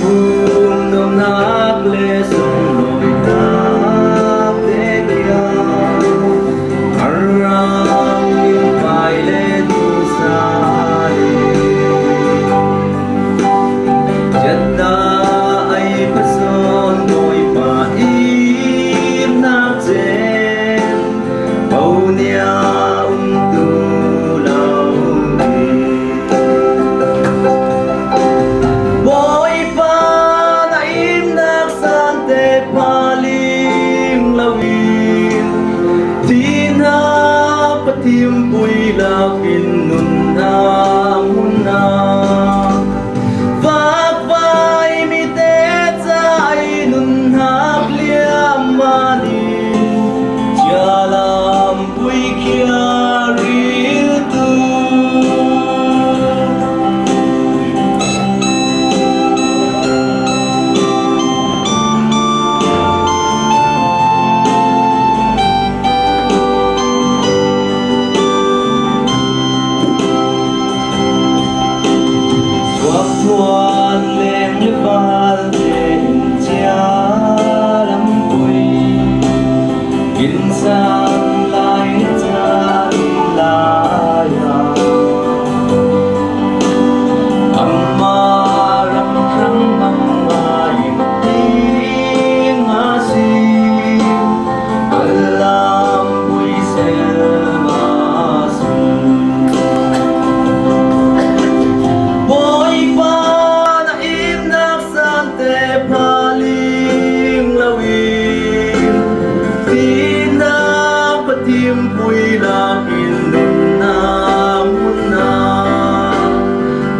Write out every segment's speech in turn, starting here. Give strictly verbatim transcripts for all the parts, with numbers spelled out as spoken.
Vun nomnak le sunglawi takte kiang a ram in pai le dusa le. Ciatna ai pason Bawipa itnak cen, Bawipa umtu lo hi. Bawipa na imnak sante phaling loin, thina pathimpui lakin nunna munna. Vakvai mite ca i nunnak liam mani, cialam puikhia riltu. Suak thuan leng le val te in cia lam pui, kin san lai le ca in lai a. Amah ram hrang mang lai in ting a si. Alam pui sel ma sung. Bawipa na imnak sante phaling loin, thina pathimpui lakin nunna munna.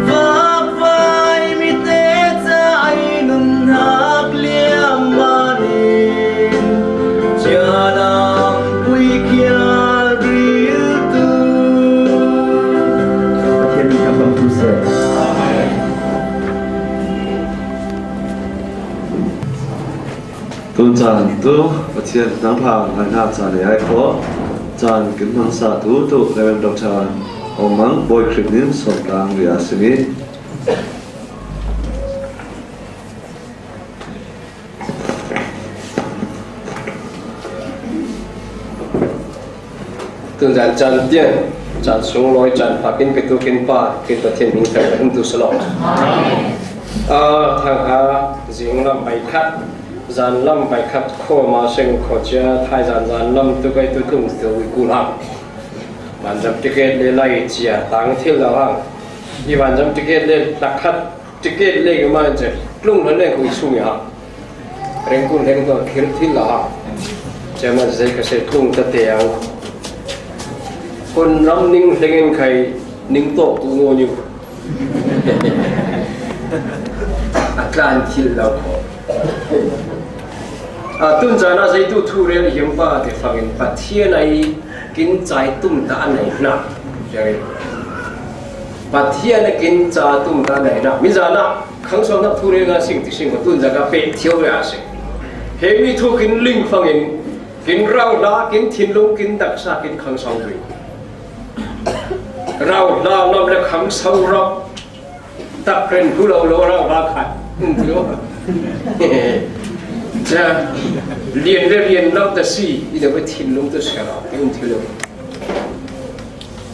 Vakvai mite ca i nunnak liam mani, cialam puikhia riltu. Pathian min thang bang tu se. Tun caan tu Pathian nang hna ngaihna caan ai khawh. Caan kin hmangsa tu tu Reverend Doctor Aung Mang Bawi Khrip nin sawm tlang ria simi. Tunzan caan tiang, caan sunglawi, caan pha kin petu kin pa, kin Pathian min thang kan umtu selaw. Ah, thang ha, zing lam bai khat, zan lam bai khat, kho ma seng kho cia, thai zan zan lam tu kai tu tung tu wi ku lam. Vanzam ticket le lai cia, tang thil lo hang. I vanzam ticket le lakhat, ticket le man cia, tlung lo le kui sung ya. Rengkun leng tuan khirh thil la ha. Chairman zei ka se tlung ta te ang. Kun ram ning lengin khai ning tawk tu ngu niu. A tlan thil lo ko. A tun zana zei tu thu rel hiam pa te fangin Pathian ai kin cai tum ta a nei hna. Pathian a kin ca tum ta a nei hna. Mi zana khang sawm nak thu rel nga sing ti sing ko tun zaka pe thiau le a sing. He mi thu kin ling fangin, kin rau hla, kin thinlung, kin taksa, kin khang sawm tui. Rau hla ngam le khang sawm rau. Tak ren hu lo lo rau hla khat. Um thilo. Cia, lian le lian lo ta si, i le thinlung ta si rau. Um thilo.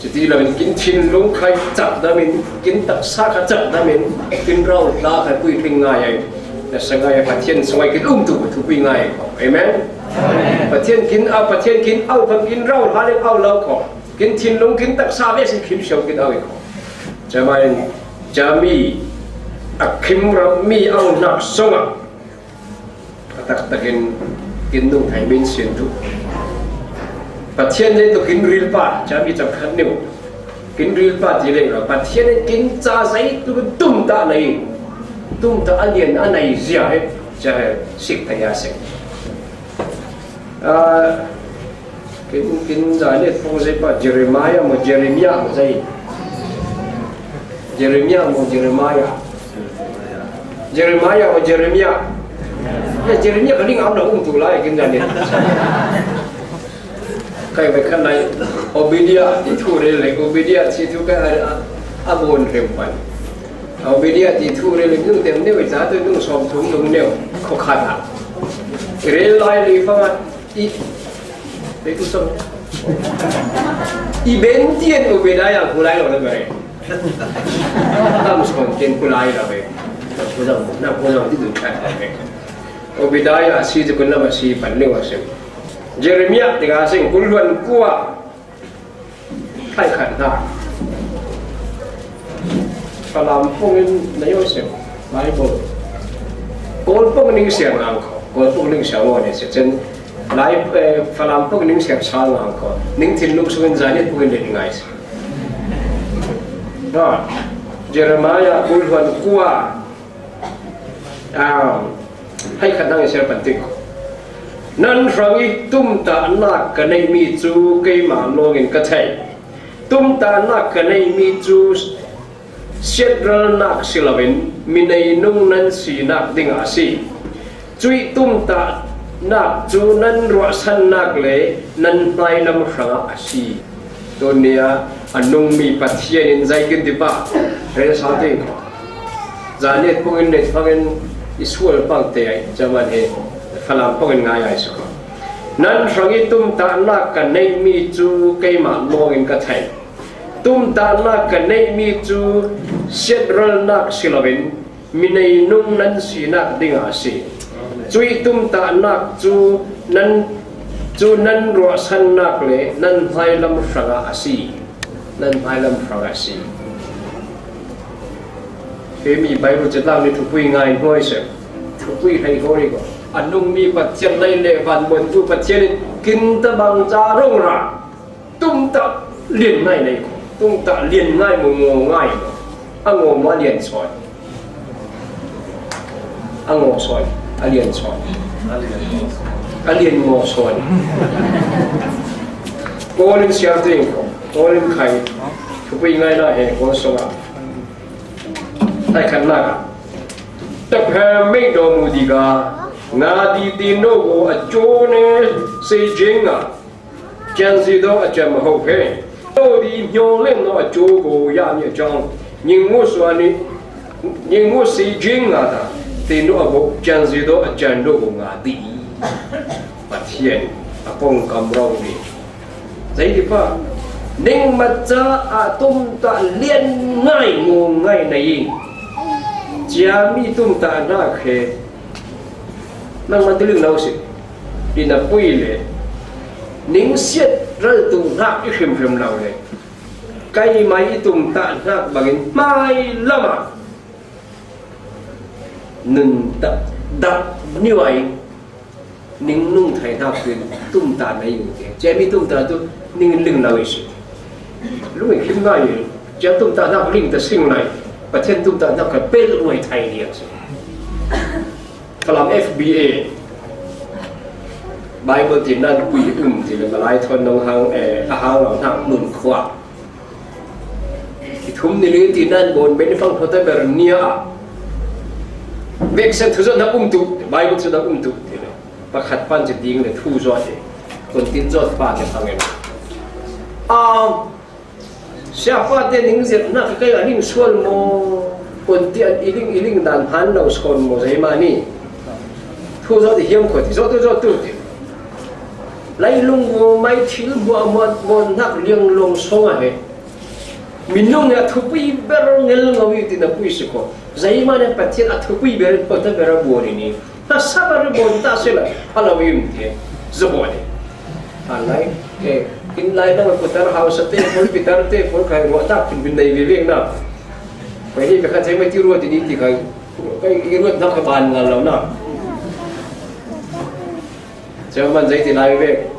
Cuti lo in kin thinlung khai cak damin, kin taksa kha cak damin, kin rau hla khai pui ping ngai ai. Na sa ngai ai, Pathian sa ngai kin um tu, tu pui ngai ai. Amen. Amen. Pathian kin a, Pathian kin au, Pathian kin rau hla le au lo ko. Kin thinlung, kin taksa ve sin kin siau kin au ko. Chairman, Jami, a khim ram mi au nak song a. A taktakin kin nung thai min sin tu. Pathian le tu kin ril pa, Jami cham khat niu. Kin ril pa ti le lo. Pathian le kin ca zei tu tum ta nei. Tum ta a lian a nei zia he. Cia he sik ta ya sik. Ah, kin, kin za le pong zei pa Jeremiah mo Jeremiah mo zei. Jeremiah mo Jeremiah. Jeremiah mo Jeremiah. Ya, Jeremiah ka ding am na um tu lai kin za le. Kai bai kan lai Obidia ti thu le le Obidia ti thu kai a, a bon rem pai. Obadiah ti thu rel in nung tem neu i ta tu nung sawm thum nung neu khaw khat ah. I rel lai lei fang ah i, i tu sawm. I ben tian Obadiah ku lai lo na bai. Tam sawm tian ku lai lo bai. Na ku zang, na ku zang ti tu chat lo bai. Obadiah a si ti kun na ba si pan neu a sem. Jeremiah ti ka seng kul luan kua. Thaikhat hna. Falam pawngin na yoh seh, Bible. Kawl pawng ning siang ang ko. Kawl pawng ning siang aw ne se chen. Lai, eh, Falam pawng ning siang sang ang ko. Ning thin luk sungin zaniat pawngin let ngai se. Ha. Jeremiah kul luan kua. Ah, hai khat nang i ser pan tik. Nan hrang i tumtahnak ka neihmi cu keimah lawngin ka thei. Tumtahnak ka neihmi cu siatralnak si loin minei nung nan sinak dingah a si. Cuih tumtahnak cu nan ruahsannak le nan hnailam hrangah a si. Tunia a nungmi Pathian in zeikin tipa rel sa ding. Zaniat pungin let fangin i sual pangte ai, caman he Falam pungin ngai ai suka. Nan hrang i tumtahnak ka neihmi cu keimah lawngin ka thei. Tumtahnak ka neihmi cu siatralnak si loin minei nung nan sinak dingah a si. Cuih tumtahnak cu nan, cu nan ruahsannak le nan hnailam hrangah a si. Nan hnailam hrangah a si. Hemi Bible catlak nih thupui ngai hnuai seh. Thupui hlei hnuai ko. A nungmi Pathian lei le van muantu Pathian in kin tabang ca rong ra. Tumtah lian ngai nei ko. Tumtah lian ngai mu ngo ngai ko. A ngo ma lian sawn. A ngo sawn. A lian sawn. A lian ngo sawn. Kawl in siar ding ko. Kawl in khai. Thupui ngai na he Kawl song a. Hai khan na ka. Tak ha mei do mu di ga. Nga di di no go a cho ne se jing a. Cianzi do a cian ho he. Do di hmyo leng no a cu ko ya ni a cang. Ning mu sua ni, ning mu si jing nga ta. Ti no a bo cianzi do a cian do ko nga di. Pathian a pong kam rau ni. Zei di pa. Ning mat ca a tum ta lian ngai ngu ngai na yi. Cia mi tum ta na khe. Nangmah tu ling lo si. I na pui le ning siat ral tu hnak i hrimhrim lo le kai mai i tum ta hnak bangin hmai lama nun dak dak niuai ning nung thai hnak tu tum ta na i u te. Cemi tum ta tu ning ling lo i si. Lung i khim ngai i cia tum ta hnak ling ta sing lai. Pathian tum ta hnak ka pel ruai thai liang si. Falam F B A Bible ti nan pui um ti le malai thon nong hang, eh, a hang lo hnak nun khua. I thum ni le ti nan bon ben fang thota ber nia a. Vek sen thu zot na um tu, Bible zot na um tu ti le. Pakhat pan ci ding le thu zot e. Kon tin zot pa te fang en. A Siapa te ning zirhnak ka kei a ning sual maw? Kon ti an i ling, i ling dan han lo sawn maw zeimah ni? Thu zot i hiam kho ti zot tu zot tu ti. Lailung maw mai thil hmuah hmuah maw hnak liang long song a he. Minung a thupui ber ngel ngau i ti na pui si kho. Zeimah ni Pathian a thupui ber, pota ber a buan i ni. Hmasa ber bon ta si lai, a lo im ti. Zabawi. A lai, eh, kin lai na ko tar hau sa te, ko pitar te, ko kai ro ta kin bin nei ve ve na. Ko hi ka thei mai ti ro ti ni ti kai. Kai i ro na ka ban ngal lo na. Chairman zei ti lai ve.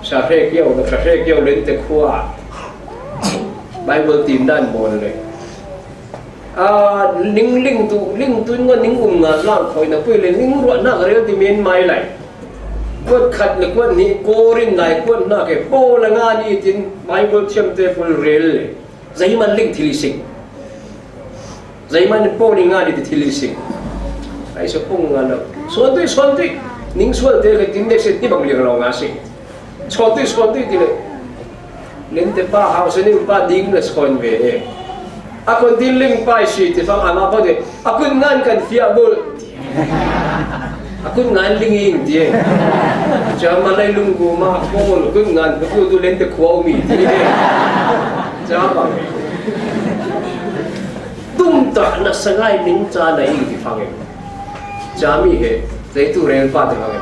Sa hre kio, na sa hre kio len te khua. Bible tin dan bon le. A, ning ling tu, ling tu nga ning um nga lang khoi na pui le ning ruah nak rel ti men mai lai. Kuat khat le kuat ni korin lai kuat na ke po la nga ni tin Bible thiam te pul rel le. Zaiman ling thil i sing. Zaiman po ni nga ni thil i sing. Ai so pung nga lo. Suan tui, suan tui. Ning sual te ke tin dek se ti bang liang lo nga sing. Chawn tui, chawn tui ti le. Len te pa hau se ning pa ding na chawn ve e. A kon tin ling pai si ti fang ama ko de. A kun ngan kan fia bul. A kun ngan ling ing ti. Cha ma lai lung gu ma ko kun ngan ko tu len te khua mi ti. Cha ba. Tum ta na sa ngai ning cha na ing ti fang e. Cha mi he. Zai tu rel pa ti fang e.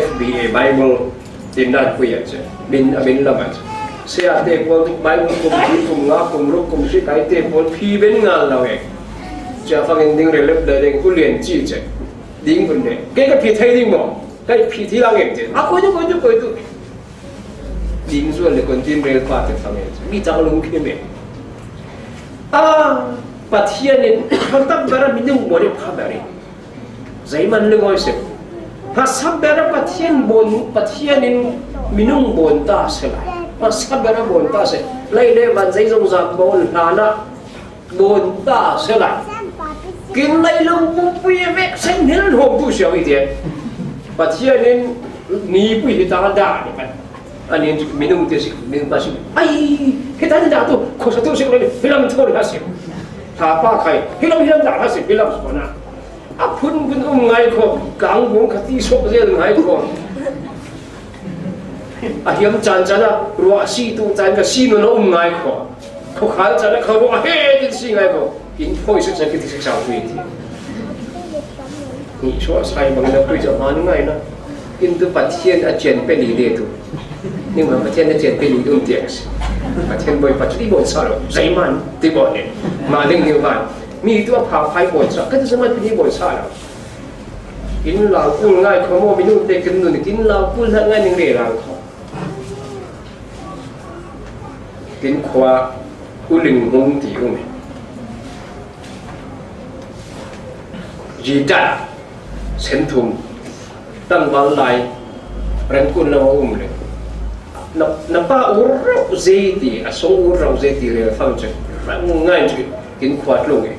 F B A Bible tin dan pui a che. Min a min lam a che. Sia te pawl Bible kum li kum nga kum ruk kum si kai te pawl phi ben ngal lo e. Cha fang in ding re lep le ding ku lian chi che. Ding bun de. Ke ka phi thei ding mo. Kai phi thi lang em che. A koi tu koi tu koi tu. Ding zual le kon tin rel pa te fang em che. Mi chang lung khi me. A Pathian in pha tak bara mi nung mo le pha bari. Zeiman le ngoi se. Hmasa bera Pathian bon, Pathian in minung bon ta se lai. Hmasa bera bon ta se. Lai le van zei zong zam bon hlana bon ta se lai. Kin lai lung pupui vek sen hil hom tu siang i te. Pathian in ni pui hi ta da ni. Ani minung te si, minung pa si. Ai, hita ni da tu, ko sa tu si ko ni, hilam thon ha si. Tha pa khai, hilam hilam da ha si, hilam so na. A phun phun um ngai kho, kang bung kha ti sok zel ngai kho. A hiam chan chan a, ruah si tu chan ka si no na um ngai kho. Kho khal chan a kha ruah he tin si ngai kho. Kin phoi sik sa ki ti sik sa pui ti. Ni so sai bang na pui cha man ngai na. Kin tu Pathian a chian pe li de tu. Ni ma Pathian a chian pe li dum tiang si. Pathian boi Pathian boi sa lo. Zai man ti boi ne. Ma ling ni ban. Mi tu a pha phai boi sa. Ka tu sa man pi ni boi sa lo. Kin lau kul ngai kho mo mi nu te kin nun kin lau kul na ngai ning re lau kho. Kin khua u ling hung ti u me. Ji dan sen thum tang bal lai ren kun lo um le. Na, na pa u rau zei ti, a song u rau zei ti le fang che. Rang ngai che kin khua tlung e.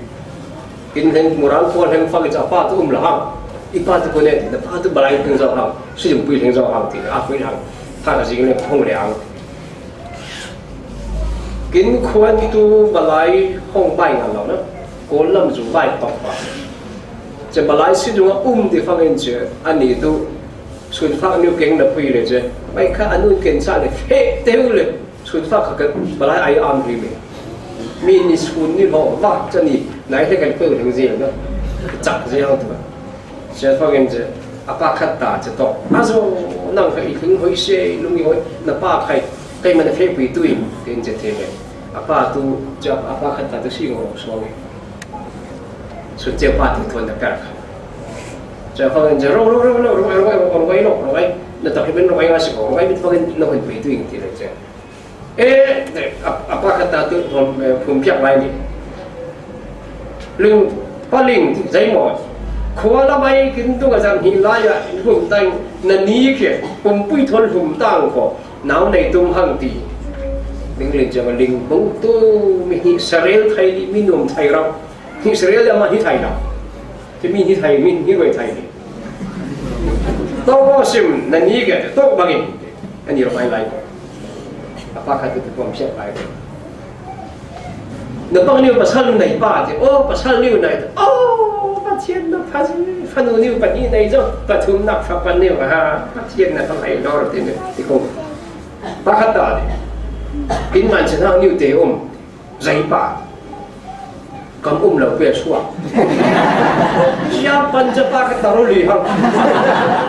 Kin heng murang khua heng fang cha pa tu um la hang. I pa tu ko ne ti, na pa tu balai heng zau hang. Sui jung pui heng zau hang ti, a pui hang. Tha ka jing le phong le hang. Kin khuan tu balai hong bai ngal lo na. Kol lam zu bai tok ba. Che balai si zung a um ti fang in che ani tu sun fak niu keng na pui le che. Bai kha anun ken sa le fe teu le. Sun fak kha balai ai am hi me. Mi ni sun ni ho va cha ni nai le kan pui heng zi na. Chak zi hang tu. Sia fangin che, a pa khat ta che tawh. A zo, nang kha i hling hoi se, lung i hoi, na pa khai, kei man a feh pui tu in, tin che te le. A pa tu, che a pa khat ta tu si ngo suang i. Sun che pa ti thuan da per kha. Sia fangin che, ro, ro, ro, ro, ro, ro, ro, ro, ro, ro, ro, na ta hi ben ro, ro, nga si ko, ro, mit fangin na hoi pui tu in ti le che. E, a, a pa khat ta tu, phum, eh, phum piak lai ni. Ling, pa ling, zai mo. Khua la mai kin tu ka zang hi lai a, hlum tang, na ni ke, pum pui thon hlum tang ko, nau nei tum hang ti. Ling ling jang ling bung tu, mi hi sarel thai li, mi nuam thai rau. Hi sarel ya ma hi thai rau. Ti mi hi thai, mi hi roi thai li. Tawh sim na ni ke, tawh bangin. Ani ro mai lai ko. A pa khat tu pom siap lai ko. Na bang niu pasal niu nai pa ti. Oh, pasal niu nai. Oh, Pathian na pha zi. Pha nu niu pa ni nai zo. Pa thum nak fa pa niu ha. Pathian na pa lai lor ti ni. Ti ko. Pa khat ta ni. Kin man chen ha niu te um. Zai pa. Kam um lo pia suak. Sia pan cha pa ka ta ro li hang.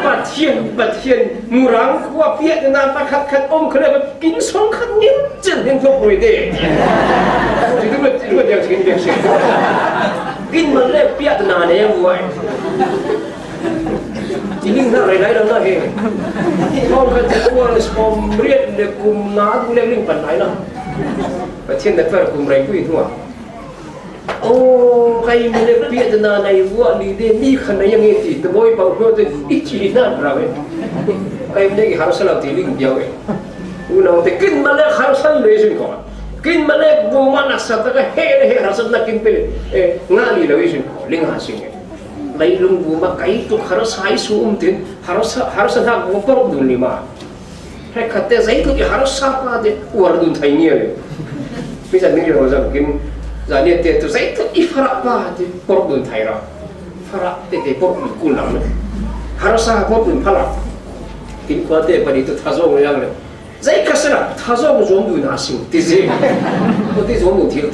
Pathian, Pathian, murang khua pia na pa khat khat um khat le kin song khat ngin chen hin thok rui de. Ti tu le, ti tu le, kin de se. Kin man le pia na ne wai. Ti ling na rai lai lo na he. Hong khat cha tua le som riat le kum na tu le ling pan lai na. Pathian na per kum rai pui thua. Oh, kai mi le pia te na nai vua ni de ni khan na yang e ti, te boi pau hlo te i chi na ra ve. Kai mi le ki har sa lau ti ling biau e. U nau te kin ma le har sa le sin ko. Kin ma le bu ma na sa ta ka he le he har sa na kin pe le. E, nga li lo i sin ko, ling ha sin e. Lai lung bu ma kai tu har sa i su um tin, har sa, har sa na bu pau dun li ma. He khat te zai tu ki har sa pa te, uar dun thai ni le. Mi zan mi riau zang kin, zan ni te tu zai tu i farah pa ti por dun thai ra. Farah te te por dun kun lam. Harsa por dun phala. Kin kua te pa ni tu tha zong yang le. Zai ka sera tha zong zong dun a sing ti zi. Ko ti zong dun thil.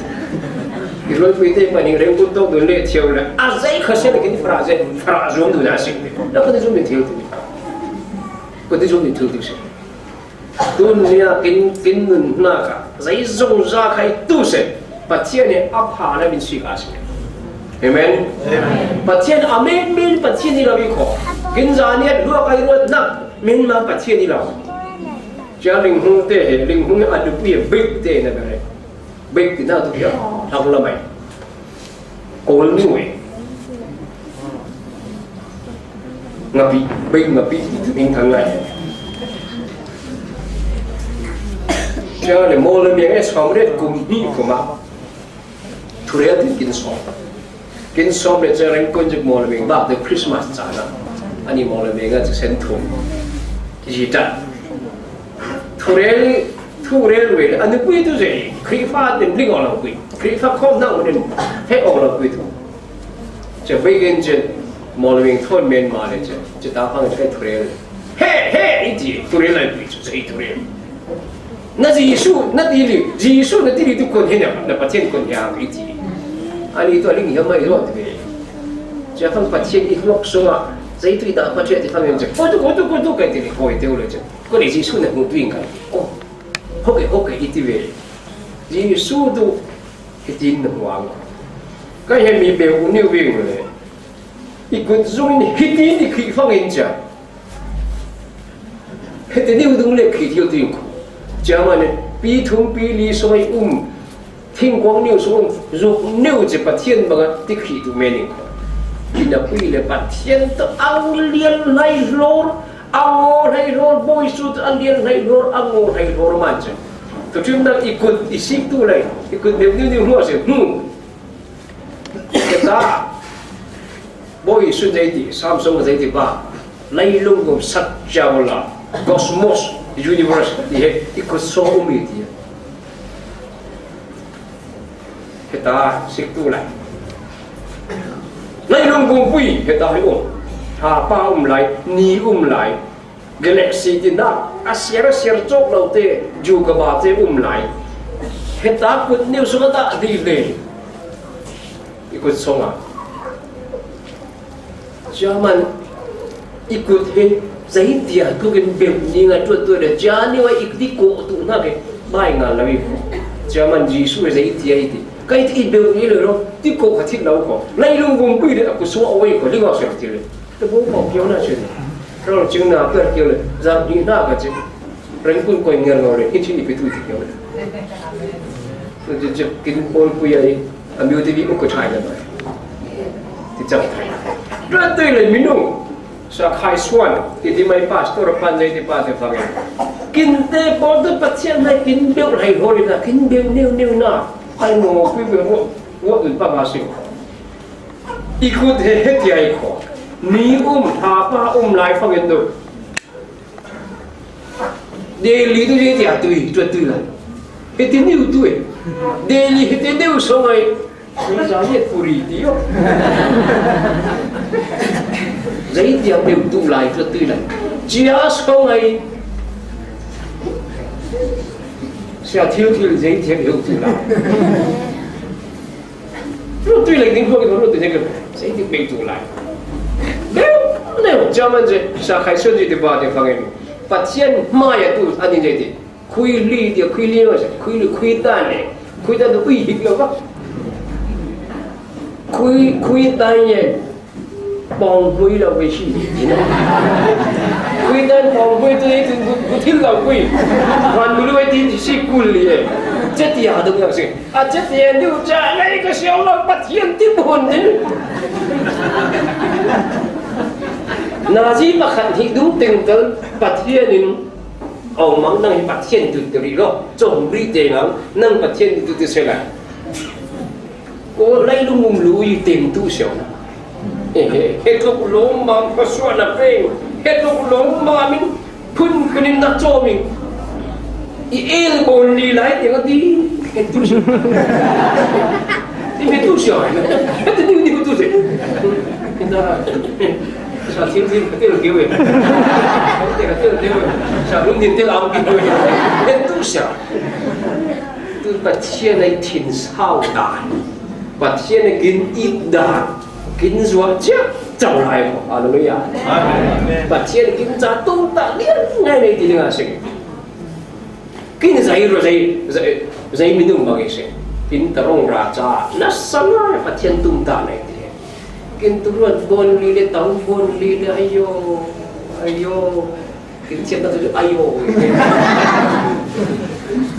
I roi pui te pa ni reng kun tong dun le thiau le. A zai ka sera kin farah zai farah zong dun a sing. Na ko ti zong dun thil ti. Ko ti zong dun thil ti sing. Tun nia kin, kin nun hna ka, zei zong za khai tu se, Pathian he a pha na min si ka si. Amen. Amen. Pathian a men min Pathian ni la mi ko. Kin za nia lua kai ruat na, min ma Pathian ni la. Cia ling hung te he, ling hung a du pi big te na bere. Big ti na tu ya, thak la mai. Kawl nu e. Ngapi, bei ngapi, ning thang ngai. Cia le maw le miang e sawm riat kum hnih kum ah. Thurel tin kin sawm. Kin sawm le cia reng kun zik maw le miang bak te Christmas caan ah. Ani maw le miang a ci sen thum. Ci tat. Thurel, thurel ve le, a nupui tu zei, Khrihfa tin ling aw lo pui, Khrihfa khawm hna un in heh aw lo pui tu. Cia bei gen cia, maw le miang thawn men ma le cia, cia ta phang cia thurel. He, he, i ti, thurel lai pui cu, zei thurel. Na Jesu, na ti li, Jesu na ti li tu kun he na, na Pathian kun he a, i ti. Ani tu a ling hiam mai lo ti ve. Cia phang Pathian i hlok sung a, zei tu i ta Pathian ti phang hiam cia, ko tu, ko tu, ko tu, kai ti li, ko i teu le cia. Ko le Jesu na hmu tu in kai. Oh, hoke, hoke, i ti ve. Jesu tu hitin na hmu ang. Ka he mi be u niu ve le. I kut zung in hitin i khi fang in cia. Hete niu dung le khi thiu ting ko. Cia ma ne, pi thum pi li soi um. Thingkuang niu sung zuk niu ci Pathian banga ti khih tu men in kho. Ina pui le Pathian tu ang lian lai hlor, ang aw lai hlor, bawi su tu ang lian lai hlor, ang aw lai hlor man ci. Tu cun nang i kut i sik tu lai, i kut niu niu niu hlor si, hmm. Kata. Bawi Jesuh zei ti, Samson zei ti ba, leilung kum sat cia la, cosmos, universe, ti he, i kut sung um i ti. Heta sik tu lai. Leilung kum pui, heta hi um. Ha pa um lai, ni um lai. Galaxy ti nak a siar a siar cawk lo te, ju ka ba te um lai. Heta kut niu sung a dah dih ve. I kut sung a. Cia man i kut hi zei tia tukin beuh ni ngai tuat tuat le cia ni wa i ti ko tu nak e bai ngal lo i. Cia man Jesuh zei tia i ti. Kai ti i beuh ni lo lo ti ko ka thit lo ko. Leilung kum pui le a kut sung a oi ko li ngau siar ti le. Te bu ko piau na chen. Rau ching na per kiau le. Za ni na ka ching. Rengkun koi ngerngau le, hi chin i pitu ti kio le. Tu ti cip kin pawl pui ai, a miu ti bi uk ko chai le bai. Ti cang thai. Ra tui le minu, sa khai suan, ti ti mai pastor pan zai ti pa te fang ai. Kin te pawl tu Pathian lai kin beu lai ho le na, kin beu neu neu na. Ai mo, pui beu ho, wo un pa ma sing. I kut he he ti ai ko. Ni um, ha pa um lai fang en tu. Delhi tu zei tia tui, tuat tui lai. Hiti niu tui. Delhi hiti niu song ai. Tui za ni puri ti yo. Zei tia beuh tu lai, tuat tui lai. Cia song ai. Sia thil thil zei tia beuh tu lai. Lut tui leng ding hmuak in lut tui nek sei ti pek tu lai. Deu, deu, cia man cia, sa khai suan cia ti ba ti fang in. Pathian hmai a tu an in cia ti. Khui li ti, khui li ma cia, khui li, khui tan le. Khui tan tu ui hik lo ba. Khui, khui tan ye. Pawng hmui lo ve si. Khui tan pawng hmui tu ei tun bu, bu thil lo khui. Van bu lu ei tin si kul li e. Cia ti a dong lo si. A cia ti a diu cia lei ka siau lo Pathian ti bu hun din. Nazi pakhat hi dung teng tal Pathian in, au mang nang hi Pathian tu tu ri lo. Cong ri te nang, nang Pathian tu tu se la. Ko leilung um lui tem tu siau na. He, he, he tluk lawm mam ka suah na peng. He tluk lawm mam in phun khunin na cawm in. I el bawn li lai tiang a ti. Ken tu sia. Ken tu sia. Ken tu sia. Ken tu sia. Sa thil thil ka tel keu e. Ka tel keu e. Sa lum din tel am keu e. Ken tu sia. Tu Pathian ei thin sau dan. Pathian ei kin it dan. Kin zuak chiah chau lai ko. Hallelujah. Amen. Pathian kin za tung ta lian ngai nei ti ding a sing. Kin zai ro zai, zai, zai minung bang i se. Kin tarong ra cha, na sana Pathian tum ta nei ti. Kin tu ruat bon li le, tau bon li le, ayo, ayo. Kin thiam na tu ayo.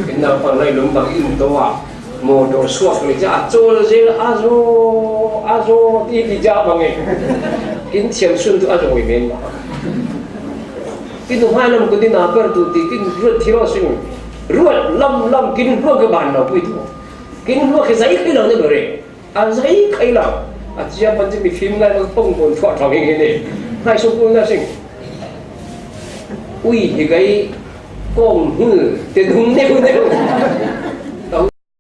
Kin na pang lai lum bang in to a. Mo do suak le cha, chol zel, azo, azo, ti ti cha bang e. Kin thiam sun tu azo i men. Kin tu hai lam ko din a per tu ti kin ruat thiro sing. Ruat lam lam kin ruat ke ban lo pui tu. Kin ruat ke zai ke lo ne bere. A zai ke lo. A chia pan ti mi phim ngai ma pong pon thua thong hing hing ne. Hai so pun na sing. Ui, hi gai kong hul te dung ne ne.